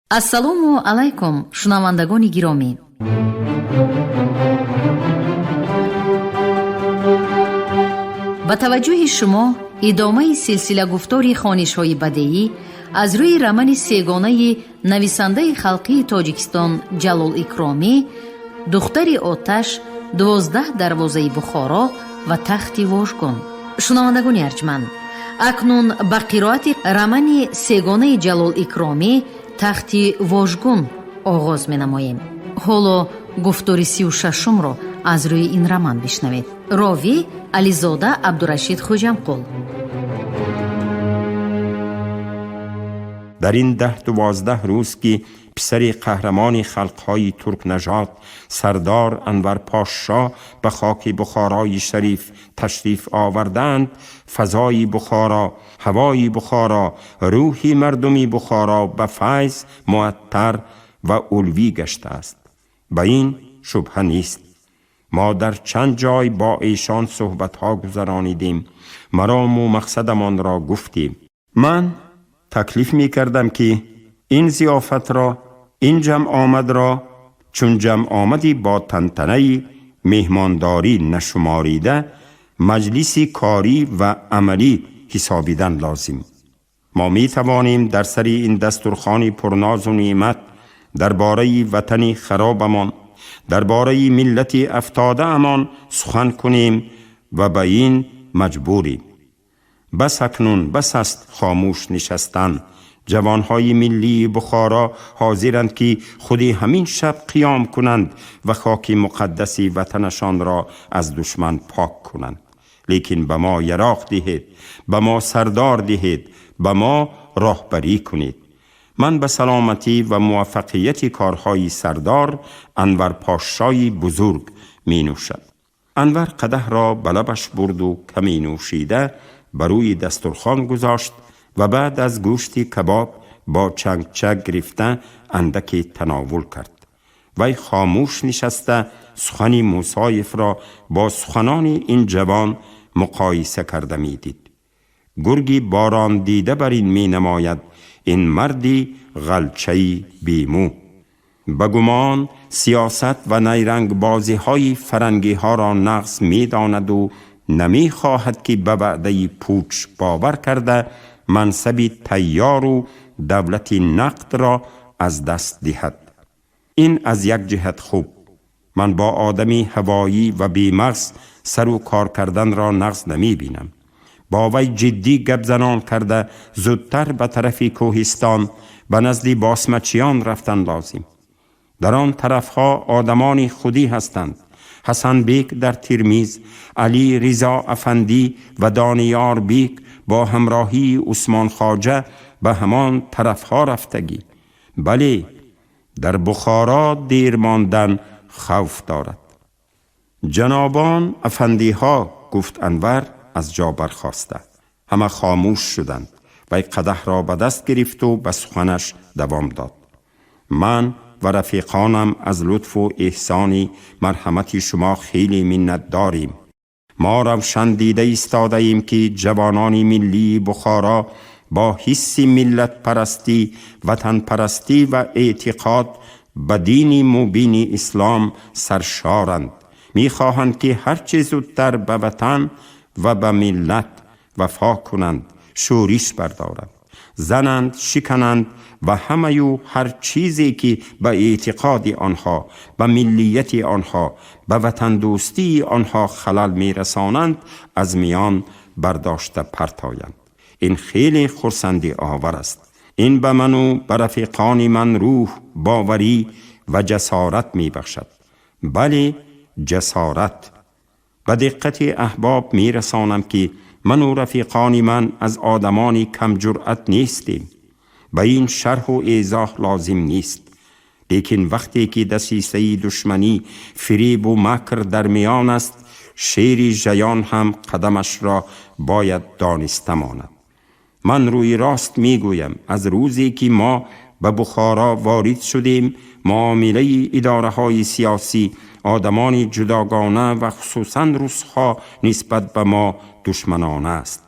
Ассалому алайкум, шунавандагони гиромӣ. Ба таваҷҷӯҳи шумо идомаи силсилагуфтори хонишҳои бадеӣ аз рӯи романи сегонаи нависандаи халқии Тоҷикистон Ҷалол Икромӣ «Духтари оташ», «12 дарвозаи Бухоро» ва «Тахти вожгун». Шунавандагони арҷманд, акнун ба қироати романи сегонаи Ҷалол Икромӣ «Тахти вожгун» оғоз менамоем. Ҳоло гуфтори 36-умро аз рӯи ин роман бишнавед. Ровӣ Ализода Абдурашид Хӯҷамқул. Дар ин 10-12 рӯз ки писари қаҳрамони халқҳои туркнажод сардор Анвар Пошшо ба хоки Бухорои шариф ташриф оварданд, фазои Бухоро, ҳавои Бухоро, рӯҳи мардуми Бухоро ба файз муаттар ва улвӣ гаштааст. Ба ин шубҳа нест. Мо дар чанд ҷой бо эшон суҳбатҳо гузаронидем, марому мақсадамонро гуфтем. Ман таклиф мекардам, ки ин зиёфатро, ин ҷамъомадро чун ҷамъомади бо тантанаи меҳмондорӣ нашуморида, маҷлиси корӣ ва амалӣ ҳисобидан лозим. Мо метавонем дар сари ин дастурхони пурнозу неъмат дар бораи ватани харобамон, дар бораи миллати афтодаамон сухан кунем ва ба ин маҷбурем. Бас акнун бас аст хомӯш нишастан. Ҷавонҳои миллии Бухоро ҳозиранд, ки худи ҳамин шаб қиём кунанд ва хоки муқаддаси ватанашонро аз душман пок кунанд. Лекин ба мо яроқ диҳед, ба мо сардор диҳед, ба мо роҳбарӣ кунед. Ман ба саломатӣ ва муваффақияти корҳои сардор Анвар Пошшои бузург менӯшад. Анвар қадаҳро ба лабаш бурду каме нӯшида ба рӯи дастурхон гузошт ва баъд аз гӯшти кабоб бо чангча гирифта андаке тановул кард. Вай хомӯш нишаста сухани Мусоевро бо суханони ин ҷавон муқоиса карда медид. Гурги борон дида бар ин менамояд, ин марди ғалчаи бемӯ. Ба гумон сиёсат ва найрангбозиҳои фарангиҳоро нағз медонаду намехоҳад, ки ба ваъдаи пуч бовар карда мансаби тайёру давлати нақдро аз даст диҳад. Ин аз як ҷиҳат хуб. Ман бо одами ҳавоӣ ва бемағз сару кор карданро нағз намебинам. Бо вай ҷиддӣ гапзанон карда зудтар ба тарафи кӯҳистон ба назди босмачиён рафтан лозим. Дар он тарафҳо одамони худӣ ҳастанд. Ҳасанбек дар Тирмиз, Али Ризо афандӣ ва Дониёр бек бо ҳамроҳии Усмон Хоҷа ба ҳамон тарафҳо рафтагӣ. Бале, дар Бухоро дер мондан хавф дорад. Ҷанобон афандиҳо, гуфт Анвар аз ҷо бархоста. Ҳама хомӯш шуданд. Вай қадаҳро ба даст гирифту ба суханаш давом дод. Ман ва рафиқонам аз лутфу эҳсони марҳамати шумо хеле миннатдорем. Мо равшан дида истодаем, ки ҷавонони миллии Бухоро бо ҳисси миллатпарастӣ, ватанпарастӣ ва эътиқод ба дини мубини ислом саршоранд. Мехоҳанд, ки ҳарче зудтар ба ватан ва ба миллат вафо кунанд, шӯриш бардоранд, зананд, шикананд ва ҳамаю ҳар чизе, ки ба эътиқоди онҳо, ба миллияти онҳо, ба ватандӯстии онҳо халал мерасонанд, аз миён бардошта партоянд. Ин хеле хурсандиовар аст. Ин ба ману ба рафиқони ман рӯҳ, боварӣ ва ҷасорат мебахшад. Бале, ҷасорат. Ба диққати аҳбоб мерасонам, ки ману рафиқони ман аз одамони камҷуръат нестем. Ба ин шарҳу эзоҳ лозим нест. Лекин вақте ки дасисаи душманӣ, фиребу макр дар миён аст, шери жаён ҳам қадамашро бояд дониста монад. Ман рӯи рост мегӯям, аз рӯзе ки мо ба Бухоро ворид шудем, муомилаи идораҳои сиёсӣ, одамони ҷудогона ва хусусан русҳо нисбат ба мо душманона аст.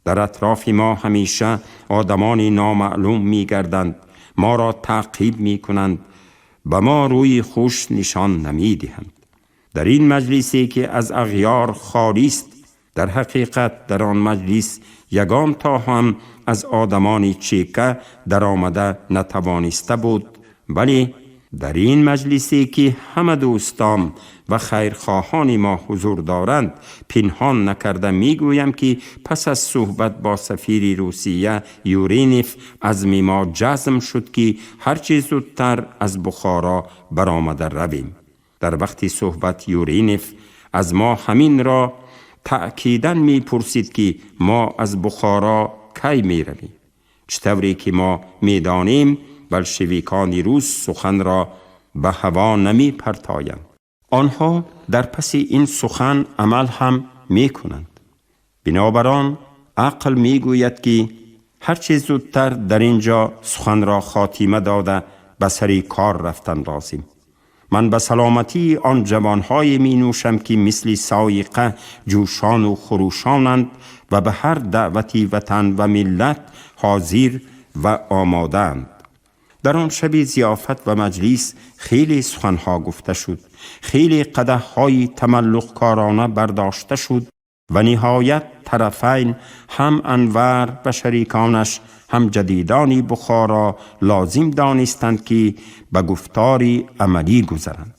Дар атрофи мо ҳамеша одамони номаълум мегарданд. ما را تعقیب می کنند، به ما روی خوش نشان نمی دهند. در این مجلسی که از اغیار خالی است، در حقیقت در آن مجلس یگان تا هم از آدمان چیکه در آمده نتوانسته بود، ولی در این مجلسی که همه دوستان و خیرخواهان ما حضور دارند پنهان نکرده میگویم که پس از صحبت با سفیر روسیه یورینف عزم ما جزم شد که هرچه زودتر از بخارا برآمده رویم. در وقت صحبت یورینف از ما همین را تأکیداً میپرسید که ما از بخارا کی میرویم. چطوری که ما میدانیم بلشویکان روس سخن را به هوا نمی پرتایند. آنها در پس این سخن عمل هم می کنند. بنابران عقل می گوید که هرچه زودتر در اینجا سخن را خاتمه داده به سر کار رفتن لازم. من به سلامتی آن جوانهای می نوشم که مثل سایقه جوشان و خروشانند و به هر دعوتی وطن و ملت حاضر و آمادند. در آن شب ضیافت و مجلس خیلی سخنها گفته شد، خیلی قدحهای تملقکارانه برداشته شد و نهایت طرفین هم انور و شریکانش هم جدیدان بخارا لازم دانستند که به گفتار عملی گذرند.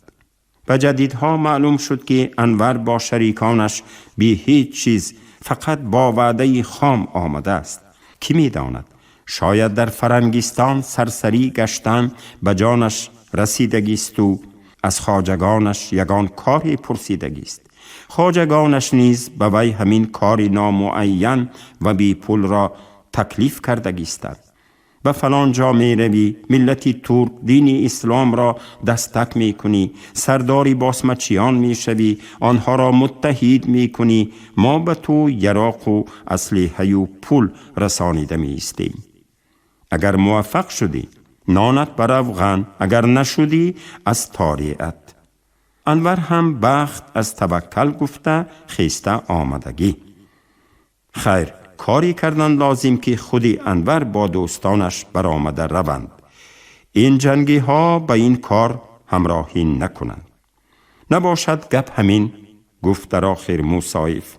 به جدیدها معلوم شد که انور با شریکانش بی هیچ چیز فقط با وعده خام آمده است. کی می داند؟ شاید در فرنگستان سرسری گشتن به جانش رسیدگیست و از خواجگانش یگان کاری پرسیدگیست. خواجگانش نیز به وی همین کار نامعین و بی پول را تکلیف کردگیستند. به فلان جا می روی، ملتی ترک دین اسلام را دستک می کنی، سرداری باسمچیان می شوی، آنها را متحد می کنی، ما به تو یراق و اسلحه و پول رسانیده می ایستیم. اگر موفق شدی نانت بر افغان، اگر نشدی از تاریعت. انور هم بخت از توکل گفته خیسته آمدگی. خیر، کاری کردن لازم که خودی انور با دوستانش برآمده روند. این جنگی ها به این کار همراهی نکنند. نباشد گپ همین، گفت در آخر موسایف.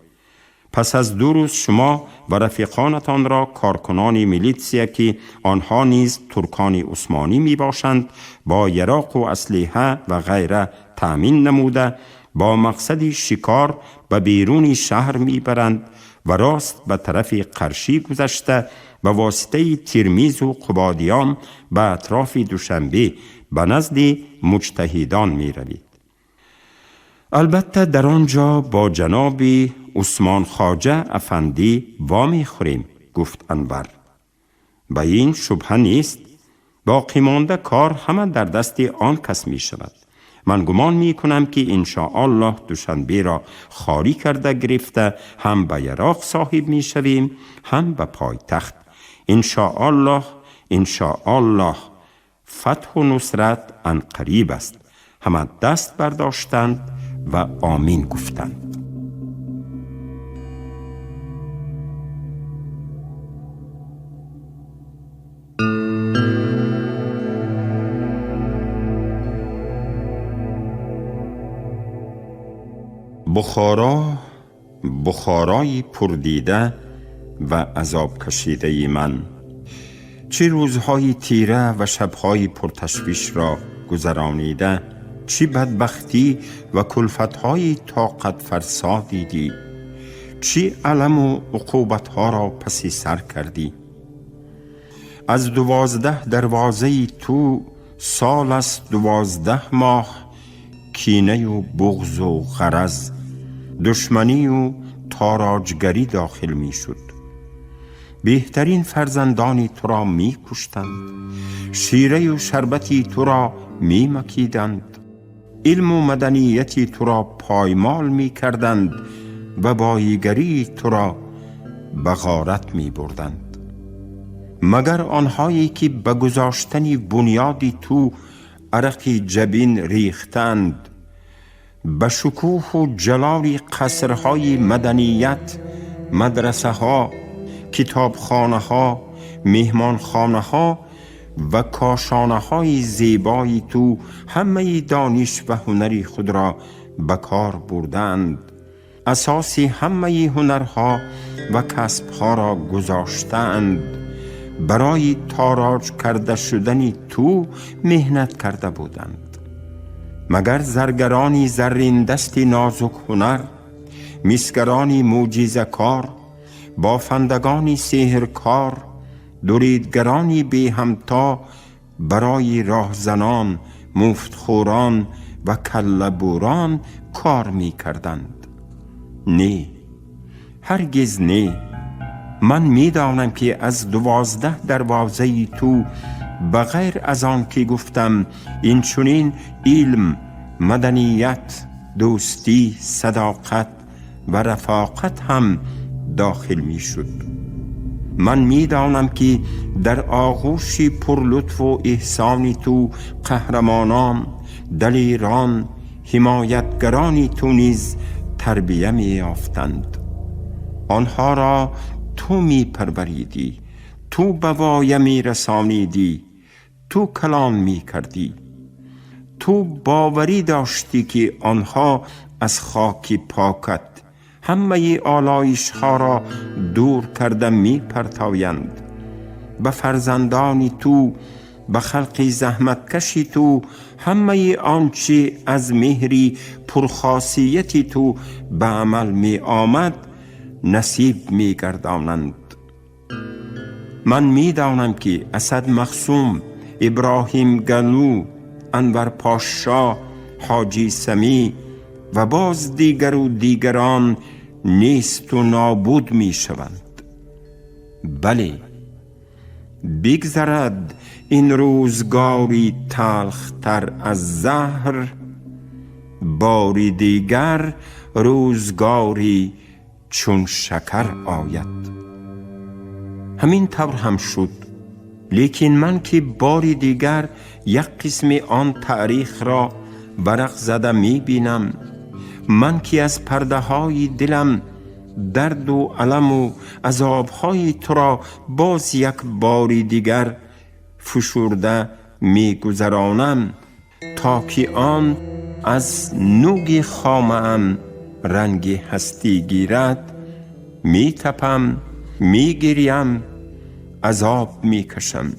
پس از 2 روز شما و رفیقانتان را کارکنان میلیتسیا که آنها نیز ترکان عثمانی می باشند با یراق و اسلحه و غیره تأمین نموده با مقصد شکار به بیرون شهر می برند و راست به طرف قرشی گذشته به واسطه ترمیز و قبادیان به اطراف دوشنبه به نزد مجتهدان می روید. البته در آنجا با جناب عثمان خواجه افندی وامی خوریم، گفت انور. به این شبهه نیست، باقی مانده کار همه در دست آن کس می شود. من گمان می کنم که انشاءالله دوشنبه را خالی کرده گرفته هم به یراق صاحب می شویم هم به پایتخت. انشاءالله، انشاءالله فتح و نصرت عنقریب است. همه دست برداشتند و آمین گفتند. بخارا، بخارای پردیده و عذاب کشیده من، چه روزهای تیره و شبهای پرتشویش را گذرانیده، چه بدبختی و کلفتهای طاقت فرسا دیدی، چه الم و عقوبتها را پسی سر کردی. از 12 دروازه تو سال است 12 ماه، کینه و بغض و غرض، دشمنی و تاراجگری داخل می شد. بهترین فرزندانی تو را می کشتند، شیره و شربتی تو را می مکیدند، علم و مدنیتی تو را پایمال می کردند و بایگری تو را به غارت می بردند. مگر آنهایی که به گذاشتن بنیادی تو عرق جبین ریختند، به شکوه و جلال قصرهای مدنیت، مدرسه ها، کتابخانه ها، مهمانخانه ها و کاشانه های زیبای تو همه دانش و هنر خود را به کار بردند، اساس همه هنرها و کسبها را گذاشتند، برای تاراج کرده شدن تو مهنت کرده بودند. مگر زرگرانی زرین دست نازک هنر، مسگرانی معجزه کار، بافندگانی سحرکار، دوریدگرانی بی همتا برای راهزنان، مفتخوران و کله‌بوران کار می کردند؟ نه، هرگز نه. من می دانم که از 12 دروازه تو بغیر از آن که گفتم این چنین علم، مدنیت، دوستی، صداقت و رفاقت هم داخل می شد. من می دانم که در آغوش پرلطف و احسان تو قهرمانان، دلیران، حمایتگران تو نیز تربیه می یافتند. آنها را تو می پروریدی، تو به وایه می رسانیدی، تو کلان می کردی. تو باوری داشتی که آنها از خاک پاکت همه آلایش ها را دور کرده می پرتایند. به فرزندان تو، به خلق زحمتکشی تو، همه آنچه از مهری پرخاصیت تو به عمل می آمد نصیب می گردانند. من می دانم که اسد مخصوم، ابراهیم گلو، انور پاشا، حاجی سمی و باز دیگر و دیگران نیست و نابود می شوند. بله، بگذرد این روزگاری تلختر از زهر، باری دیگر روزگاری چون شکر آید. همین طور هم شد. لیکن من که باری دیگر یک قسم آن تاریخ را ورق زده می بینم، من که از پرده های دلم درد و الم و عذاب های تو را باز یک باری دیگر فشرده می گذرانم تا که آن از نوگ خامه ام رنگ هستی گیرد، می تپم، می گریم، عذاب می کشم.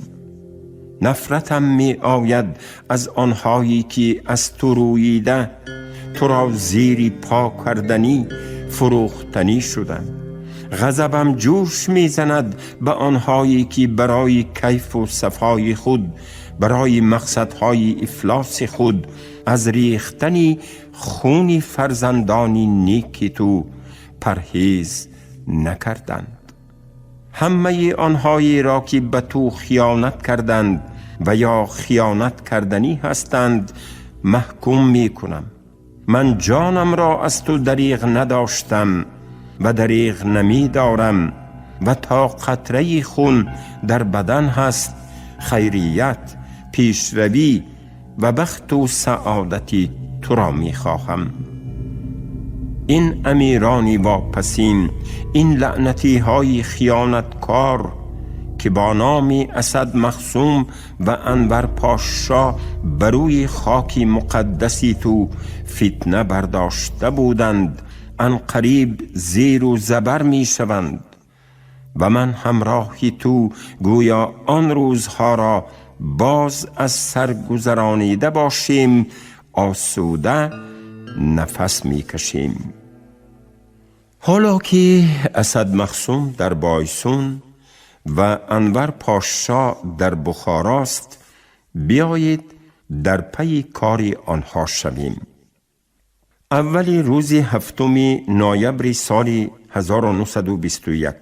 نفرتم می آید از آنهایی که از تو روییده تو را زیر پا کردنی فروختنی شدند. غضبم جوش می زند به آنهایی که برای کیف و صفای خود، برای مقصدهای افلاس خود از ریختن خون فرزندان نیک تو پرهیز نکردند. همه آنهایی را که به تو خیانت کردند و یا خیانت کردنی هستند محکوم می کنم. من جانم را از تو دریغ نداشتم و دریغ نمی دارم و تا قطره خون در بدن هست خیریت، پیشروی و بخت و سعادتی تو را می خواهم. این امیرانی واپسین، این لعنتی های خیانتکار که با نام اسد مخصوم و انور پاشا بروی خاک مقدسی تو فتنه برداشته بودند، ان قریب زیر و زبر می شوند و من همراهی تو گویا آن روزها را باز از سر گذرانیده باشیم، آسوده نفس می کشیم. حالا که اسد مخصوم در بایسون و انور پاشا در بخاراست، بیایید در پی کار آنها شویم. اولی روز 7 نوامبر سال 1921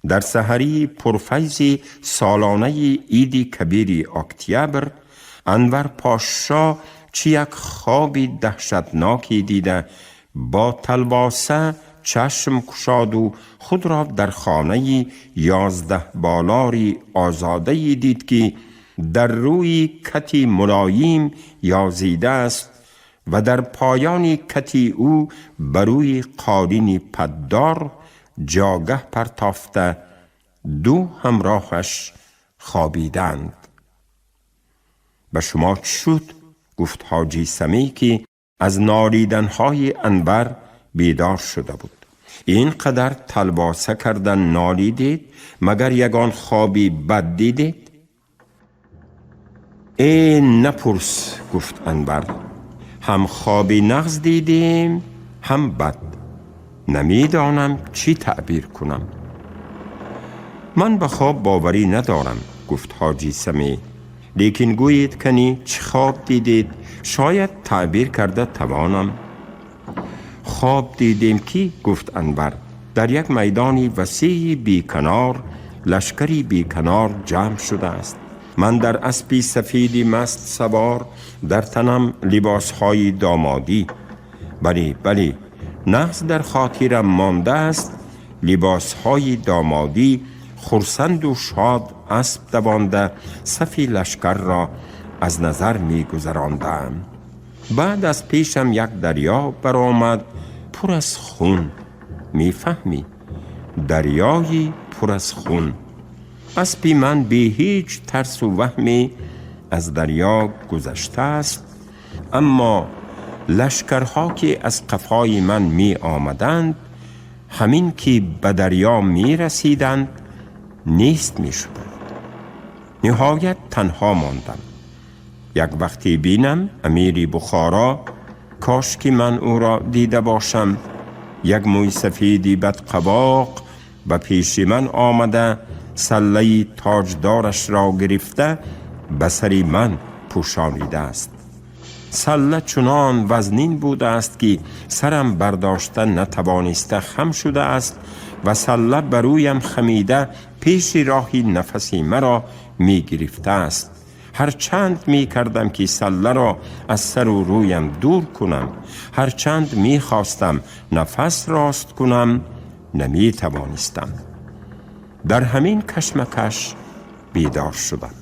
در سحری پرفیض سالانه عید کبیر اکتبر، انور پاشا چی یک خواب دهشتناکی دیده با تلواسه چشم کشاد و خود را در خانه 11 بالاری آزاده دید که در روی کتی ملایم یازیده است و در پایان کتی او بروی قالین پدار جاگه پرتافته دو همراهش خوابیدند. به شما چه شد؟ گفت حاجی سمی که از نالیدنهای انور بیدار شده بود. این قدر تلواسه کردن نالیدید، مگر یگان خوابی بد دیدید؟ ای نپرس، گفت انور، هم خوابی نغز دیدیم هم بد، نمیدانم چی تعبیر کنم. من به خواب باوری ندارم، گفت حاجی سمی، لیکن گویید کنی چه خواب دیدید، شاید تعبیر کرده توانم. خواب دیدیم که، گفت انور، در یک میدانی وسیع بی کنار لشکری بی کنار جمع شده است. من در اسبی سفیدی مست سوار، در تنم لباسهای دامادی. بلی بلی، نغز در خاطرم مانده است، لباسهای دامادی، خرسند و شاد اسب دوانده صفی لشکر را از نظر می گذراندم. بعد از پیشم یک دریا برآمد پر از خون، میفهمی، دریایی پر از خون. اسبی من بی هیچ ترس و وهمی از دریا گذشته است، اما لشکرها که از قفای من می آمدند، همین که به دریا می رسیدند نیست می شدند. نهایت تنها ماندم. یک وقتی بینم امیری بخارا، کاش که من او را دیده باشم، یک موی سفیدی بدقواق به پیش من آمده، سله تاجدارش را گرفته به سر من پوشانیده است. سله چنان وزنین بوده است که سرم برداشته نتوانسته خم شده است و سله برویم خمیده پیش راهی نفسی مرا می گرفته است. هر چند می کردم که سله را از سر و رویم دور کنم، هر چند می خواستم نفس راست کنم، نمی توانستم. در همین کشمکش بیدار شدم.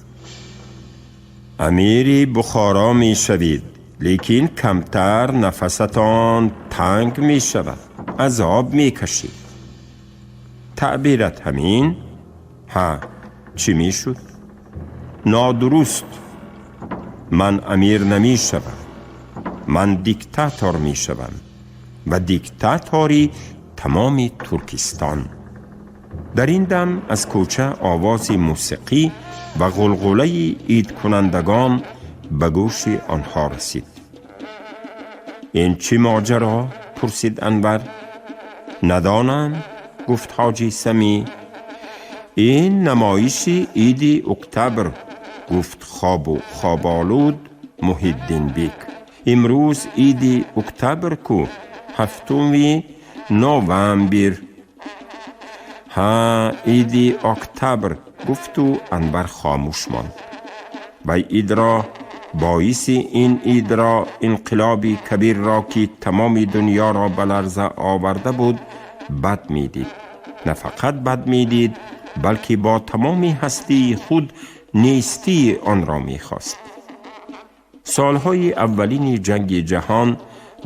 امیری بخارا می شوید، لیکن کمتر نفستان تنگ می شود، عذاب می کشید. تعبیرت همین؟ ها، چی می شد؟ نادرست. من امیر نمی شوم، من دیکتاتور می شوم و دیکتاتوری تمام ترکستان. در این دم از کوچه آواز موسیقی و غلغله عید کنندگان به گوش آنها رسید. این چی ماجرا؟ پرسید انور. ندانم، گفت حاجی سمی. این نمایش عید اکتبر، گفت خواب و خوابالود محی‌الدین بیک. امروز عید اکتبر کو، 7 نوامبر. ها، عید اکتبر، گفت و انور خاموش ماند. و عید را باعث این عید را، انقلاب کبیر را که تمام دنیا را به لرزه آورده بود، بد میدید. نه فقط بد میدید، بلکه با تمام هستی خود نیستی آن را میخواست. سالهای اولین جنگ جهان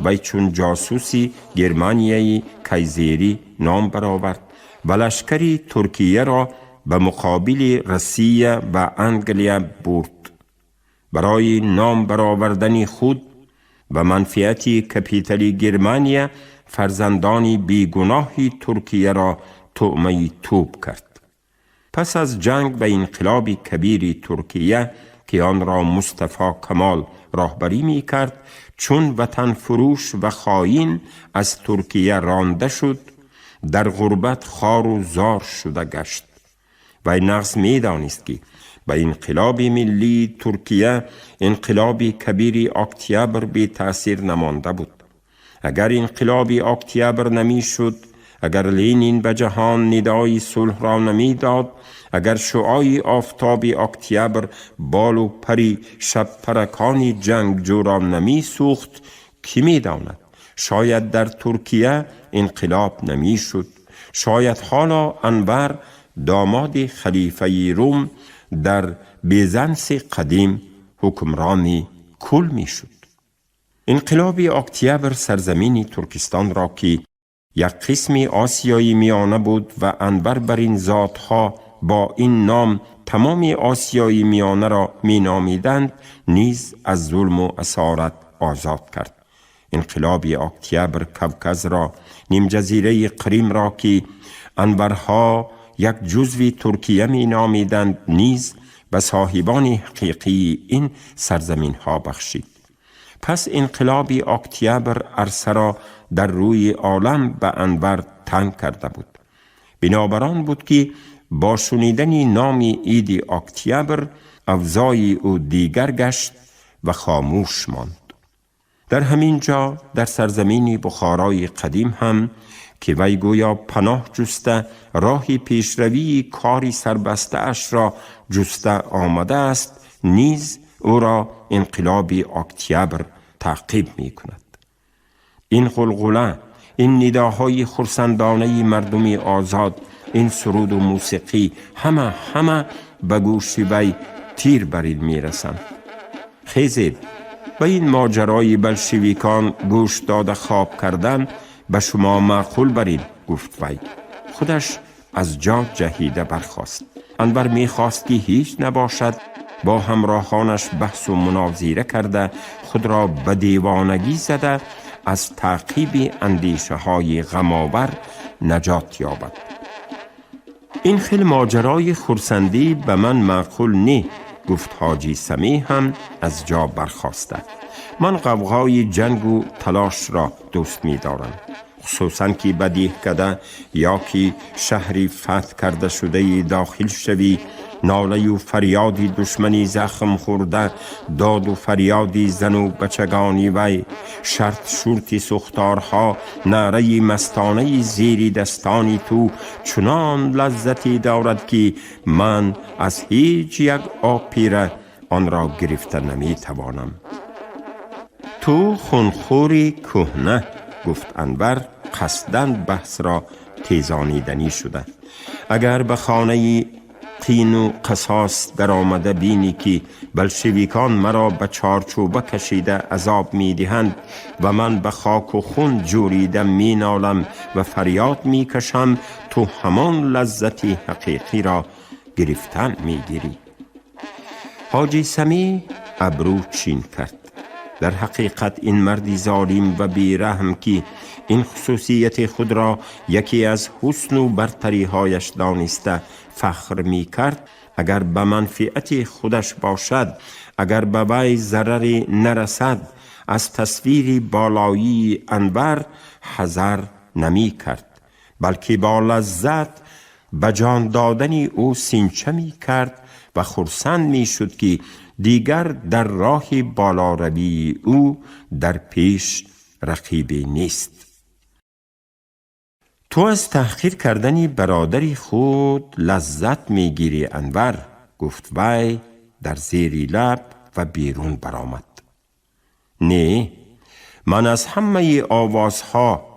وی چون جاسوسی گرمانیای کایزری نام برآورد و لشکری ترکیه را به مقابل روسیه و انگلیا برد. برای نام برآوردن خود و منفعت کپیتال گرمانیا، فرزندان بیگناه ترکیه را طعمه توپ کرد. پس از جنگ و انقلاب کبیر ترکیه که آن را مصطفی کمال راهبری می کرد، چون وطن فروش و خائن از ترکیه رانده شد، در غربت خوار و زار شده گشت. و نغز می دانست که به انقلاب ملی ترکیه، انقلاب کبیر اکتبر بی تاثیر نمانده بود. اگر انقلاب اکتبر نمی شد، اگر لینین به جهان ندای صلح را نمی داد، اگر شعاع آفتاب اکتبر بال و پری شب پرکان جنگجو را نمی سوخت، کی می داند؟ شاید در ترکیه انقلاب نمی شد. شاید حالا انور داماد خلیفه روم در بیزنس قدیم حکمرانی کل می شد. انقلاب اکتبر سرزمین ترکستان را که یک قسم آسیای میانه بود و انور بر این ذاتها با این نام تمام آسیای میانه را می نامیدند نیز از ظلم و اسارت آزاد کرد. انقلاب اکتبر کوکز را، نیم جزیره قریم را که انورها یک جزوی ترکیه می نامیدند نیز به صاحبان حقیقی این سرزمین ها بخشید. پس انقلاب اکتبر عرصه را در روی عالم به انور تنگ کرده بود. بنابران بود که با شنیدن نام عید اکتبر اوضاع او دیگر گشت و خاموش ماند. در همین جا در سرزمین بخارای قدیم هم که وی گویا پناه جسته راه پیشروی کاری سربسته اش را جسته آمده است، نیز او را انقلاب اکتبر تعقیب می کند. این غلغله، این نداهای خرسندانه مردم آزاد، این سرود و موسیقی همه همه به گوش وی تیر برید می رسند. خیزید و این ماجرای بلشویکان گوش داده خواب کردن به شما معقول برید، گفت وی. خودش از جا جهیده برخاست. انور میخواست که هیچ نباشد با همراهانش بحث و مناظره کرده خود را به دیوانگی زده از تعقیب اندیشه های غم‌آور نجات یابد. این خیل ماجرای خرسندی به من معقول نی، گفت حاجی سمیع هم از جا برخاسته. من غوغای جنگ و تلاش را دوست می دارم، خصوصا که به دهکده یا که شهری فتح کرده شده داخل شوی، ناله و فریادی دشمنی زخم خورده، داد و فریادی زن و بچگانی وی، شرط شورتی سختارها، نعره مستانه زیری دستانی تو چنان لذتی دارد که من از هیچ یک آپیره آن را گرفته نمی توانم. تو خونخوری کهنه، گفت انور قصداً بحث را تیزانیدنی شده. اگر به خانه قین و قصاص در آمده بینی که بلشویکان مرا به چارچوبه کشیده عذاب می دهند و من به خاک و خون جوریده می نالم و فریاد می کشم، تو همان لذت حقیقی را گرفتن می گیری. حاجی سمیع ابرو چین کرد. در حقیقت این مردی ظالم و بیرحم که این خصوصیت خود را یکی از حسن و برتریهایش دانسته فخر می کرد، اگر به منفعت خودش باشد، اگر به وی ضرری نرسد، از تصویر بالایی انور حذر نمی کرد، بلکه با لذت به جان دادن او سینچه می کرد و خرسند می شد که دیگر در راه بالاروی او در پیش رقیبی نیست. تو از تحقیر کردن برادر خود لذت میگیری انور، گفت وی در زیر لب و بیرون برآمد. نه، من از همه آوازها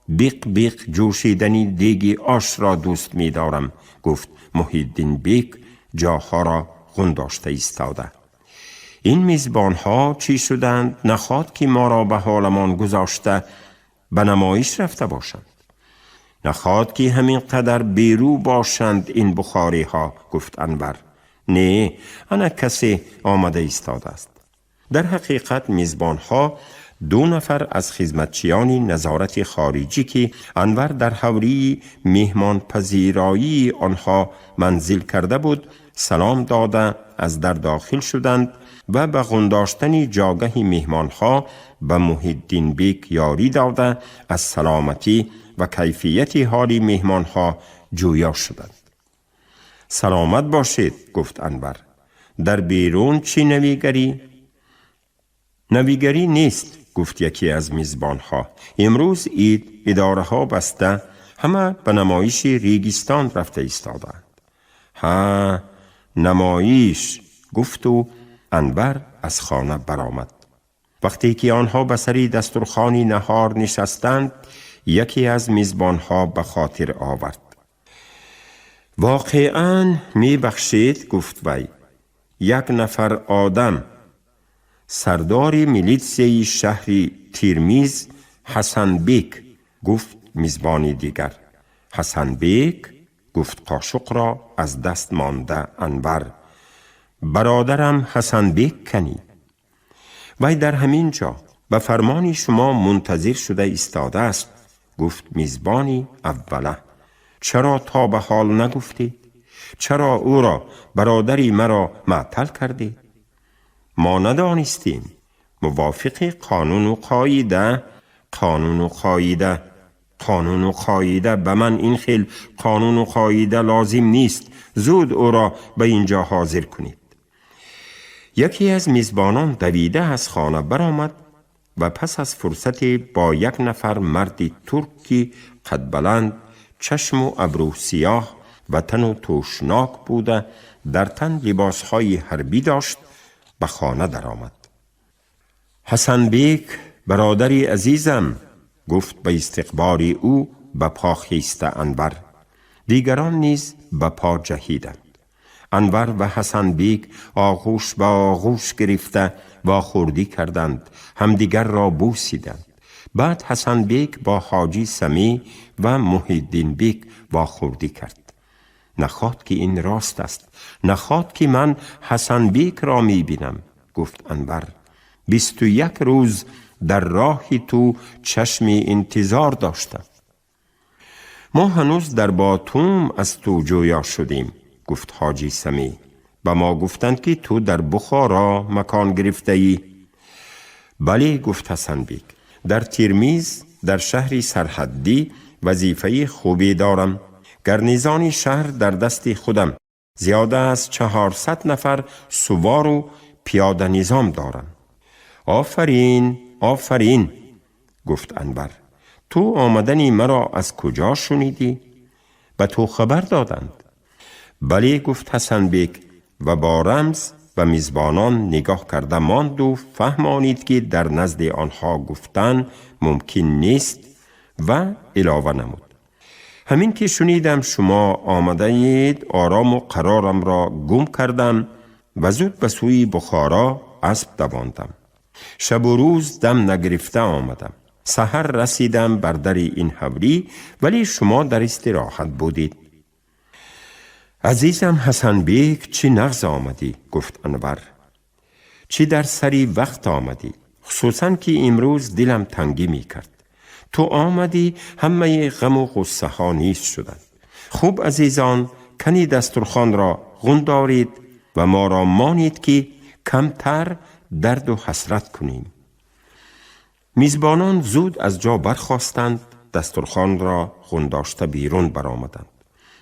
بیق بیق جوشیدن دیگ آش را دوست می‌دارم، گفت محی‌الدین بیک جاها را غنداشته ایستاده. این میزبانها چی شدند؟ نخواد که ما را به حالمان گذاشته به نمایش رفته باشند. نخواد که همین قدر بیرو باشند این بخاری ها، گفت انور. نه، انا کسی آمده ایستاده است. در حقیقت میزبان ها 2 نفر از خدمتچیان نظارت خارجی که انور در حوری مهمان پذیرایی آنها منزل کرده بود سلام داده از در داخل شدند و به غنداشتن جاگه مهمانها به محی‌الدین بیک یاری داده از سلامتی و کیفیت حال مهمانها جویا شدند. سلامت باشید، گفت انور. در بیرون چی نویگری؟ نویگری نیست، گفت یکی از میزبانها. امروز عید، اداره ها بسته، همه به نمایش ریگستان رفته ایستادند. ها، نمایش، گفت و انور از خانه برآمد. وقتی که آنها به سری دسترخوانی نهار نشستند، یکی از میزبانها به خاطر آورد. واقعاً می بخشید، گفت وی. یک نفر آدم، سردار میلیتسیه شهر تیرمیز، حسن بیک، گفت میزبانی دیگر. حسن بیک؟ گفت قاشق را از دست مانده انور. برادرم حسن بیک کنی. وی در همین جا به فرمانی شما منتظر شده ایستاده است. گفت میزبانی اوله: چرا تا به حال نگفتید؟ چرا او را، برادری مرا، معطل کردید؟ ما ندانستیم. موافق قانون و قاعده، قانون و قاعده، قانون و قاعده. به من این خیل قانون و قاعده لازم نیست. زود او را به اینجا حاضر کنید. یکی از میزبانان دویده از خانه برآمد و پس از فرصتی با یک نفر مرد ترکی قد بلند، چشم و ابرو سیاه و تن و توشناک بوده، در تن لباسهای حربی داشت، به خانه درآمد. حسن بیک، برادری عزیزم، گفت به استقبال او به پا خیسته انور. دیگران نیز به پا جهیدند. انور و حسن بیک آغوش به آغوش گرفته و خوردی کردند، همدیگر را بوسیدند. بعد حسن بیک با حاجی سمی و محی‌الدین بیک واخوردی کرد. نخواد که این راست است، نخواد که من حسن بیک را می بینم، گفت انور. 21 روز در راه تو چشمی انتظار داشتم. ما هنوز در باتوم از تو جویا شدیم، گفت حاجی سمی. به ما گفتند که تو در بخارا مکان گرفته ای. بله، گفت حسن بیک، در تیرمیز در شهری سرحدی وظیفه خوبی دارم. گرنیزان شهر در دست خودم، زیاده از 400 نفر سوار و پیاده نظام دارم. آفرین، آفرین، گفت انور. تو آمدنی مرا از کجا شنیدی؟ به تو خبر دادند. بله، گفت حسن بیک و با رمز و میزبانان نگاه کرده ماند و فهمانید که در نزد آنها گفتن ممکن نیست و علاوه نمود: همین که شنیدم شما آمده اید، آرام و قرارم را گم کردم و زود به سوی بخارا اسب دواندم. شب و روز دم نگرفته آمدم. سحر رسیدم بر در این حولی، ولی شما در استراحت بودید. عزیزم حسن بیک، چی نغز آمدی، گفت انور. چی در سری وقت آمدی، خصوصا که امروز دلم تنگی می کرد. تو آمدی، همه غم و غصه ها نیست شدند. خوب عزیزان، کنی دسترخوان را غون دارید و ما را مانید که کمتر درد و حسرت کنیم. میزبانان زود از جا برخاستند، دسترخوان را غون داشته بیرون برآمدند.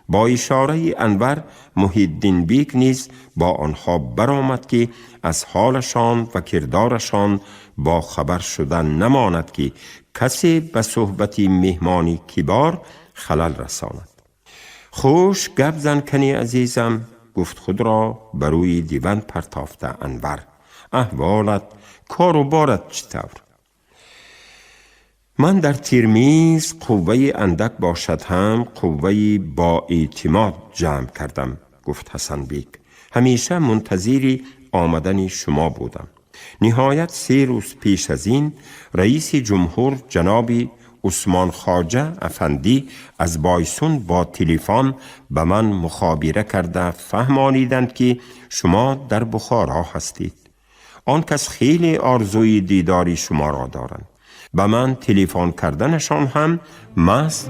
با اشاره انور محی‌الدین بیک نیز با آنها برآمد که از حالشان و کردارشان با خبر شدن نماند که کسی به صحبت مهمانی کبار خلل رساند. خوش گپ زن کنی عزیزم، گفت خود را بر روی دیوان پرتافته انور. احوالت، کار و بارت چطور؟ من در تیرمیز قوه اندک باشد هم قوه با اعتماد جمع کردم، گفت حسن بیک. همیشه منتظری آمدن شما بودم. نهایت 3 روز پیش از این رئیس جمهور جناب عثمان خواجه افندی از بایسون با تلفن به من مخابره کرده فهمانیدند که شما در بخارا هستید. آن کس خیلی آرزوی دیداری شما را دارند. به من تلفن کردنشان هم محض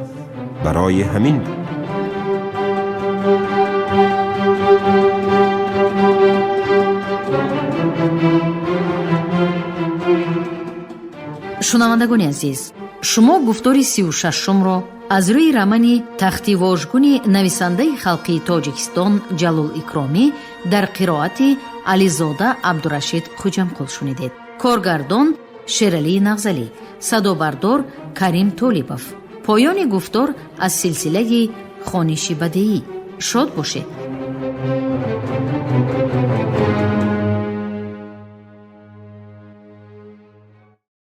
برای همین بود. Шунавандагони азиз, шумо гуфтори 36-умро аз рӯи романи Тахти вожгуни нависандаи халқии Тоҷикистон Ҷалол Икромӣ дар қироати Ализода Абдурашид Хуҷамқул шунидед. Коргардон Шералии Нағзалӣ, садобардор Карим Толибов. Поёни гуфтор аз силсилаи хониши бадеӣ. Шод бошед.